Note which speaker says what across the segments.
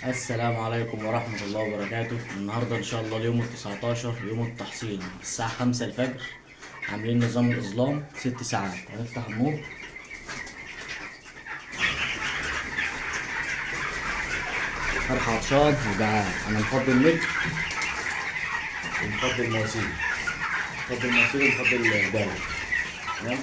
Speaker 1: السلام عليكم ورحمة الله وبركاته. النهاردة إن شاء الله اليوم 19 يوم التحصين الساعة 5 الفجر. عاملين نظام الإظلام 6 ساعات. هنفتح النور. فرخ عطشان وجعان. أنا مفضي النجم ومفضي المواسير، مفضي المواسير ومفضي الجو. تمام.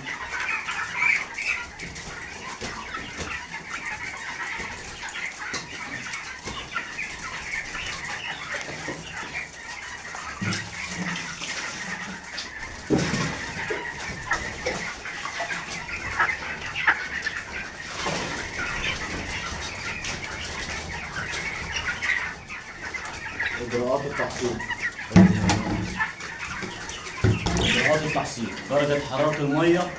Speaker 1: إجراءات التحصين. إجراءات التحصين: درجة حرارة المية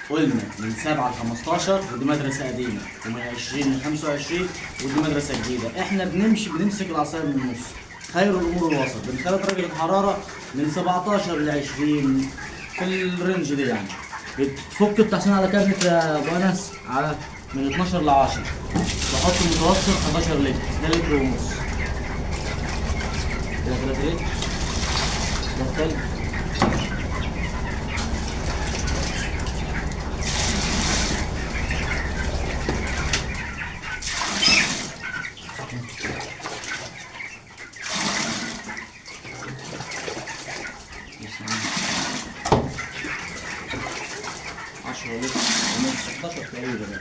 Speaker 1: قلنا من 7 ل 15، ودي مدرسة قديمة، ومن 20 ل 25 ودي مدرسة جديدة. احنا بنمشي بنمسك العصاية من النص، خير الأمور الوسط. بنخلي درجة الحرارة من 17 ل 20 في ال range دي يعني. بتفك التحصين على كام لتر يا أبو أنس؟ على من 12 ل 10. بحط متوسط 11 لتر، ده لتر ونص. كده 3 لتر. ده التلج. عشرة لتر ونص، 11 تقريبا.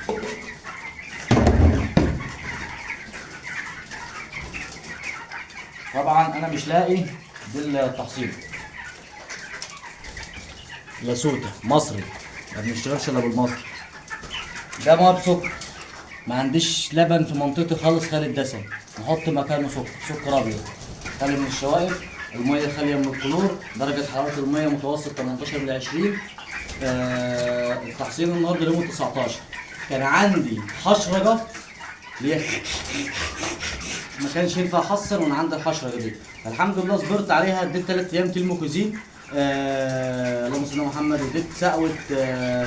Speaker 1: طبعا انا مش لاقي دي التحصيل. لاسوتا مصري، ما بنشتغلش الا بالمصري. ده مية بسكر، ما عنديش لبن في منطقتي خالص خالي الدسم، نحط مكانه سكر، سكر ابيض خالي من الشوائب. المية خالية من الكلور، درجه حرارة المية متوسط 18 ل 20. التحصيل النهارده يوم 19. كان عندي حشرجه اللي هي ما كانش ينفع احصن وانا عندي الحشرجه دي، فالحمد لله صبرت عليها. اديت 3 ايام تلموكوزين، اللهم صل على محمد. اديت سقوه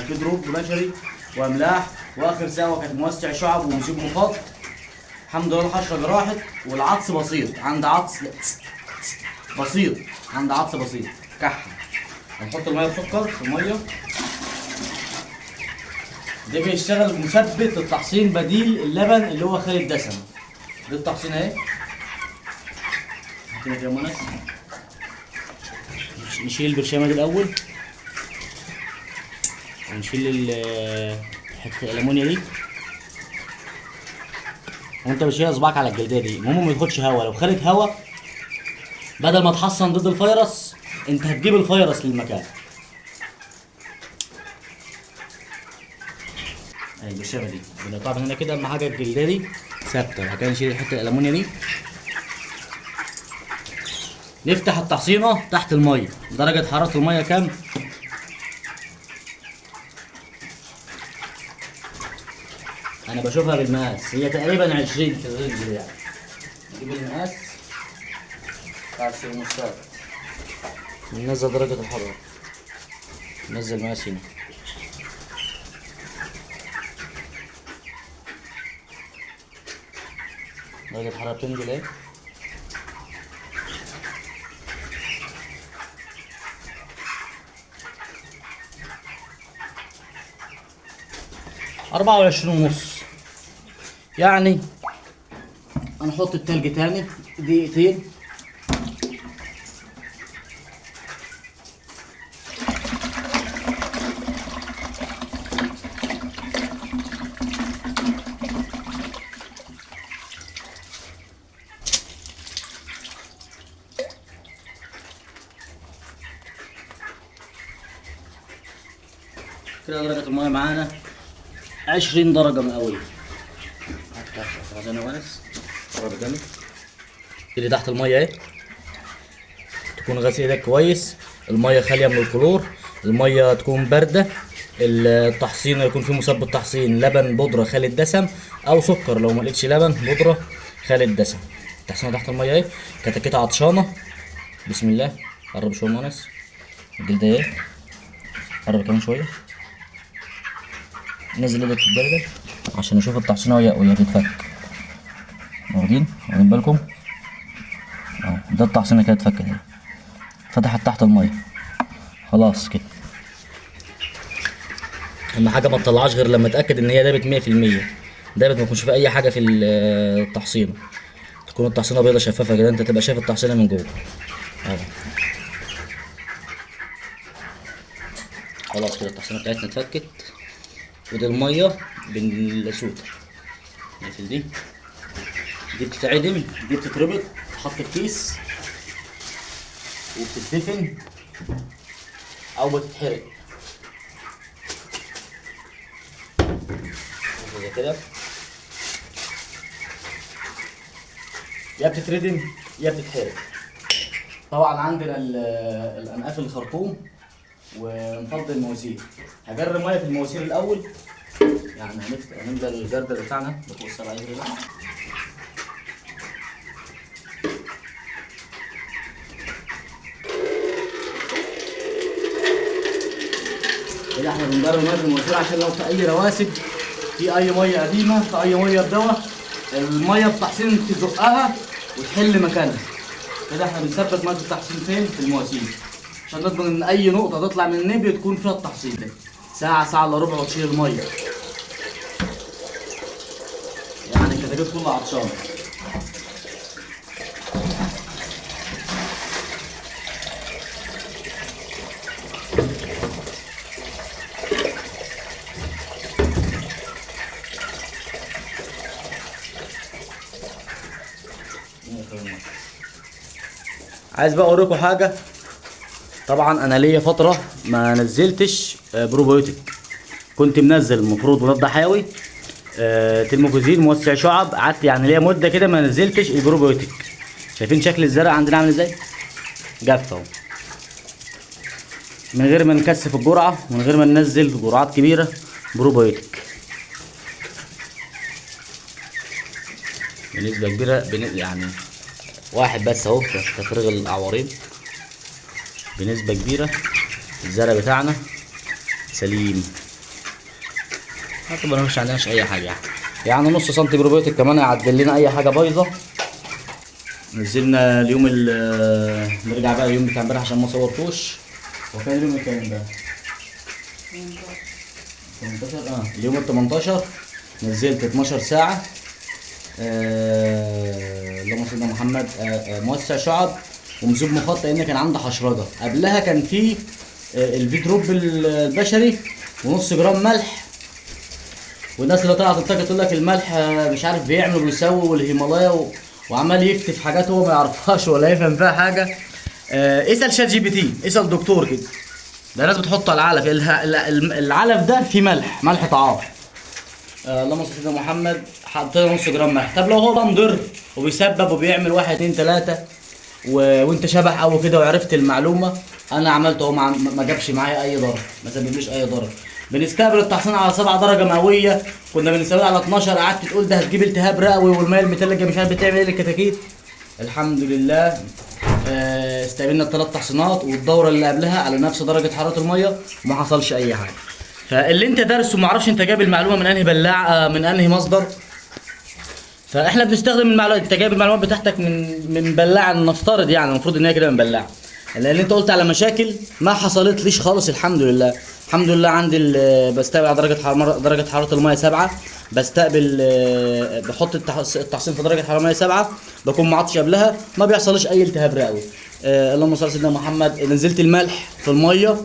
Speaker 1: فيدروب بشري واملاح، واخر سقوه كانت موسع شعب ومزيد مخاط. الحمد لله الحشرجه راحت، والعطس بسيط، عند عطس بسيط، عند عطس بسيط كحه. هنحط المية بسكر في المية ده. بيشتغل مثبت للتحصين، بديل اللبن اللي هو خالي الدسم. دي التحصين اهي. كده يا مونس نشيل البرشامه دي الاول، ونشيل حتة الالومنيا دي. وانت بتشيل اصبعك على الجلدية دي، المهم ما يدخلش هوا. لو خدت هوا بدل ما تحصن ضد الفيروس انت هتجيب الفيروس للمكان. اهي البرشامه دي بنقطعها من هنا كده، اهم حاجة الجلدية دي ثابتة. بعد كده نشيل الحتة الالومنيا دي، نفتح التحصينه تحت المية. درجه حرارة المية كام؟ انا بشوفها بالمقاس، هي تقريبا 20 في ال range يعني. نجيب المقاس بتاع الثرموستات، ننزل درجه الحرارة، ننزل المقاس هنا. درجة الحرارة بتنزل اهي. 24.5 يعني. هنحط التلج تاني دقيقتين. كده درجة المية معانا 20 درجة مئوية. اللي تحت المية اهي، تكون غاسل ايدك كويس، المية خالية من الكلور، المية تكون باردة. التحصين يكون فيه مثبت تحصين، لبن بودرة خالي الدسم او سكر، لو ما لقيتش لبن بودرة خالي الدسم. التحصينة تحت المية اهي، كتاكيت عطشانة. بسم الله. قرب شوية يا مونس، الجلد اهي، قرب كمان شوية. نزل ايدك في الجلدة عشان نشوف التحصينة وهي بتتفك. واخدين بالكم اهو، ده التحصينه كده اتفكت اهي، فتحت تحت المية خلاص كده. اهم حاجة ما تطلعهاش غير لما اتاكد ان هي دابت 100%، دابت ما يكونش فيها اي حاجة في التحصينه، تكون التحصينه بيضة شفافة كده، انت تبقى شايف التحصينه من جوه اهو. خلاص كده التحصينه بتاعتنا اتفكت، ودي المية بالسوده. نقفل دي، دي بتتعدم، دي بتتربط، تتحط في كيس وبتدفن او بتتحرق زي كده، يا بتتردم يا بتتحرق. طبعا عندنا الانقاف الخرطوم ونفضي المواسير. هجري مية في المواسير الاول، يعني هنملى الجردل بتاعنا بفوق 7 لتر ده. كده احنا بنجري مية في المواسير عشان لو في اي رواسب، في اي مية قديمة، في اي مية بدواء، المية التحصين تزقها وتحل مكانها. كده احنا بنثبت مية التحصين فين؟ في المواسير، عشان نضمن ان اي نقطة تطلع من النبل تكون فيها التحصين ده. ساعة، ساعة الا ربع وتشيل المية، يعني الكتاكيت كلها عطشانة. عايز بقى اوريكم حاجة. طبعا انا ليا فترة ما نزلتش بروبيوتيك، كنت منزل المفروض مضاد حيوي، تلموكوزين موسع شعب، قعدت يعني ليا مده كده ما نزلتش البروبيوتيك. شايفين شكل الزرع عندنا عامل ازاي؟ جاف اهو، من غير ما نكثف الجرعة، من غير ما ننزل جرعات كبيرة بروبيوتيك بنسبة كبيرة، يعني واحد بس اهو تفريغ الاعوارين بنسبة كبيرة. الزرع بتاعنا سليم، طبعا مش عندناش اي حاجة، يعني نص سنتي بروبيوتيك كمان هيعدل لنا اي حاجة بايظة. نزلنا اليوم نرجع بقى اليوم بتاع امبارح عشان ما صورتوش. هو كان اليوم كام ده؟ 18. اليوم ال 18 نزلت 12 ساعة. اللهم صل على محمد. موسع شعب ومذوب مخاط، لان كان عنده حشرجه. قبلها كان في الفيدروب البشري ونص جرام ملح، والناس اللي طلعت تتاكل تقول لك الملح مش عارف بيعمل ويسوي والهيمالايا وعمال يفتي في حاجات هو ما يعرفهاش ولا يفهم فيها حاجة. اسال ChatGPT، اسال دكتور كده، ده الناس بتحطه على العلف. العلف ده فيه ملح، ملح طعام. اللهم صل على سيدنا محمد. حطينا نص جرام ملح. طب لو هو بقى مضر وبيسبب وبيعمل 1 2 3 وانت شبح او كده وعرفت المعلومة، انا عملته اهو، ما جابش معايا اي ضرر، ما سببليش اي ضرر. بنستقبل التحصين على 7 درجه مئوية، كنا بنستقبل على 12، قعدت تقول ده هتجيب التهاب رئوي والمية المتلجه مش عارف بتعمل ايه للكتاكيت. الحمد لله استقبلنا الثلاث تحصينات والدوره اللي قبلها على نفس درجه حرارة المية وما حصلش اي حاجة. فاللي انت دارسه ما اعرفش انت جايب المعلومة من انهي بلاعه، من انهي مصدر، فاحنا بنستخدم المعلومات. انت جايب المعلومات بتاعتك من بلاعه، نفترض يعني المفروض ان هي كده من بلاعه، لان انت قلت على مشاكل ما حصلت ليش خالص. الحمد لله، الحمد لله عندي بستقبل على درجه حرارة المية 7، بستقبل بحط التحصين في درجه حرارة المية 7، بكون معطش قبلها، ما بيحصلش اي التهاب رئوي. اللهم صل على سيدنا محمد. نزلت الملح في المية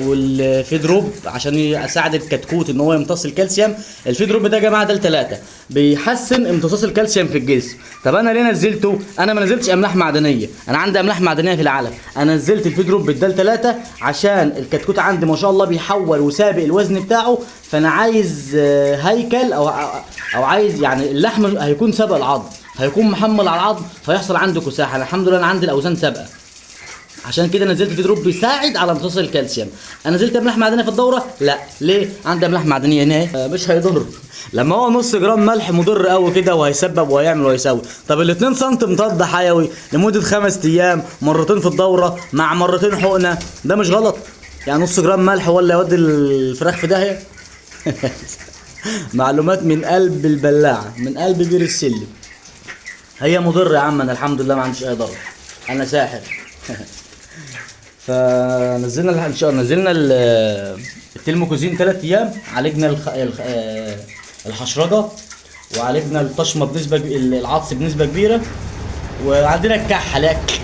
Speaker 1: والفيدروب عشان اساعد الكتكوت ان هو يمتص الكالسيوم. الفيدروب ده يا جماعة ده 3 بيحسن امتصاص الكالسيوم في الجسم. طب انا ليه نزلته؟ انا ما نزلتش املاح معدنية، انا عندي املاح معدنية في العلف. انا نزلت الفيدروب بالدال 3 عشان الكتكوت عندي ما شاء الله بيحول وسابق الوزن بتاعه، فانا عايز هيكل او عايز يعني اللحم هيكون سابق العظم، هيكون محمل على العظم فيحصل عنده كساحه. انا الحمد لله انا عندي الاوزان سابقه، عشان كده نزلت فيدروب بيساعد على امتصاص الكالسيوم. انا نزلت املاح معدنية في الدورة؟ لا. ليه؟ عندي املاح معدنية هنا مش هيضر. لما هو نص جرام ملح مضر قوي كده وهيسبب وهيعمل وهيسوي. طب ال 2 سم مضاد حيوي لمدة 5 ايام، مرتين في الدورة مع مرتين حقنه، ده مش غلط؟ يعني نص جرام ملح ولا يودي الفراخ في داهية؟ معلومات من قلب البلاعة، من قلب بير السلم. هي مضرة يا عم، انا الحمد لله ما عنديش اي ضرر، انا ساحر. فنزلنا ان شاء الله، نزلنا التلموكوزين 3 ايام، عالجنا الحشرجه، وعالجنا الطشمه بنسبة العطس بنسبة كبيرة، وعندنا الكحه لك،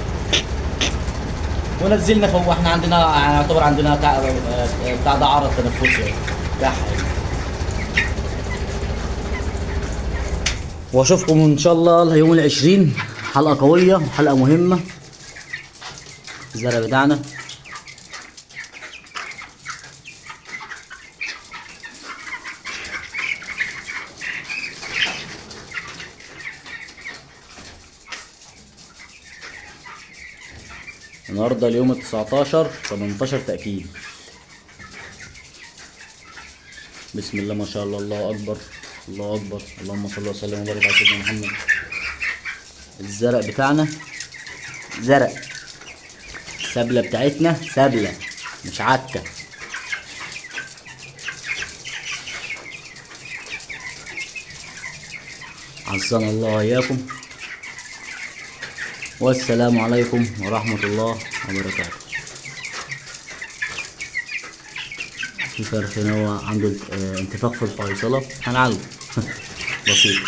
Speaker 1: ونزلنا فوحنا عندنا، يعني يعتبر عندنا بتاع ده عرض تنفسي يعني، كحه يعني. واشوفكم ان شاء الله يوم 20، حلقة قوية وحلقه مهمة. الزرع بتاعنا النهارده اليوم 19 18 تأكيد. بسم الله ما شاء الله، الله اكبر الله اكبر، اللهم صل وسلم وبارك على سيدنا محمد. الزرع بتاعنا زرع، السبلة بتاعتنا سبلة مش عكة. عزنا الله وإياكم، والسلام عليكم ورحمة الله وبركاته. في فرخ هنا هو عنده انتفاخ في الحويصلة، هنعالجه بسيط.